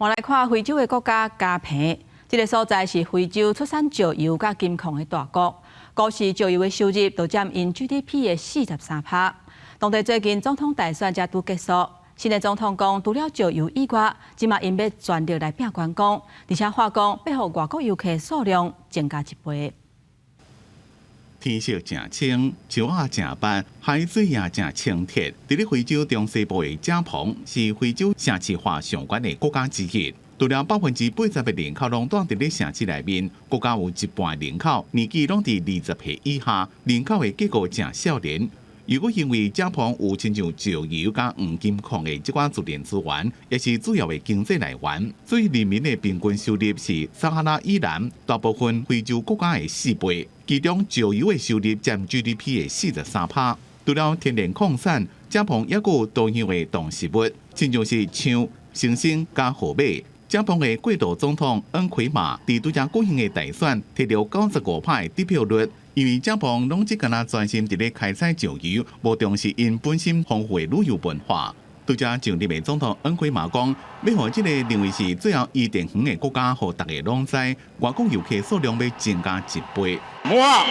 換來看非洲的國家加蓬，這个所在是非洲出產石油佮金礦的大國，古時石油的收入就佔𪜶 GDP 的43趴。當地最近總統大選才拄結束，新的總統講，除了石油以外，這馬𪜶欲全力來拼觀光，而且話講欲予外國遊客數量增加一倍。天色誠清，樹仔誠密，海水也誠清澈。佇咧非洲中西部的加蓬是非洲城市化上懸的國家之一。除了80%的人口攏住佇咧城市內面，國家有一半人口年紀攏佇20歲以下，人口的結構誠少年。如果因為加蓬有親像石油佮黃金礦的這款自然資源，也是主要的經濟來源，所以人民的平均收入是撒哈拉以南大部分非洲國家的4倍。其中石油的收入佔 GDP 的43趴。除了天然礦產，加蓬猶閣有多樣的動植物，親像是象、猩猩佮河馬。加蓬的過渡總統恩奎馬佇拄才舉行的大選，提著95趴的得票率。因為加蓬攏只干焦專心佇咧開採石油，無重視𪜶本身豐富的旅遊文化。拄才上任的總統恩奎馬講，欲予這个認為是最後伊甸園的國家，予逐家攏知，外國遊客數量欲增加一倍。 Moi,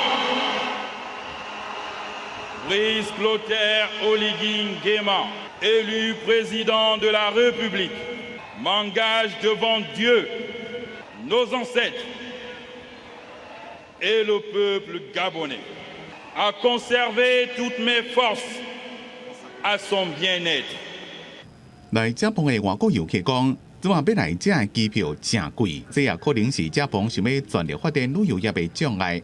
Brice Clotaire Oligui Nguema, élu président de la République, m'engage devant Dieu, nos ancêtres et le peuple gabonais à conserver toutes mes forces à son bien-être. 來加蓬的外國遊客講，這馬欲來遮的機票誠貴，這也可能是加蓬想欲全力發展旅遊業的障礙。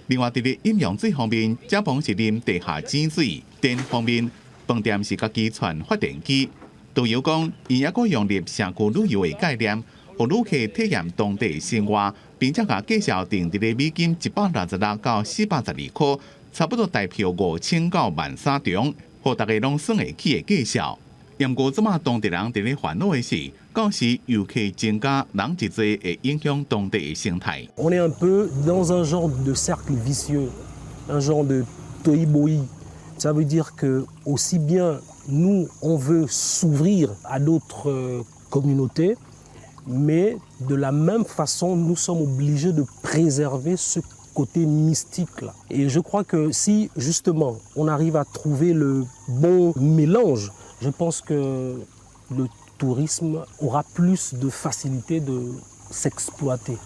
另外，佇咧飲用水方面，加蓬是啉地下井水；電方面，飯店是家己串發電機。導遊講，𪜶猶閣融入社區旅遊的概念，予旅客體驗當地生活，並且共介紹定佇咧美金166到412箍，差不多台票5000到13,000中，予逐家攏算會起的介紹。毋過這馬當地人佇咧煩惱的是，到時遊客增加，人一濟會影響當地的生態。 On est un peu dans un genre de cercle vicieux, un genre de tohu-bohu. Ça veut dire que aussi bien nous, on veut s'ouvrir à d'autres communautés, mais de la même façon, nous sommes obligés de préserver ce côté mystique-là. Et je crois que si justement on arrive à trouver le bon mélange, je pense que le tourisme aura plus de facilité de s'exploiter.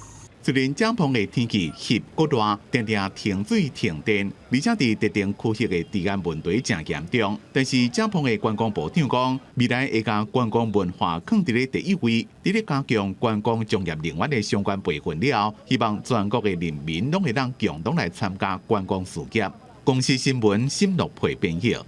雖然加蓬的天氣翕閣熱，定定停水停電，而且佇特定區域的治安問題誠嚴重，但是加蓬的觀光部長講，未來會共觀光文化放佇咧第一位，佇咧加強觀光從業人員的相關培訓了後，希望全國的人民攏會當共同來參加觀光事業。公視新聞沈樂培編譯。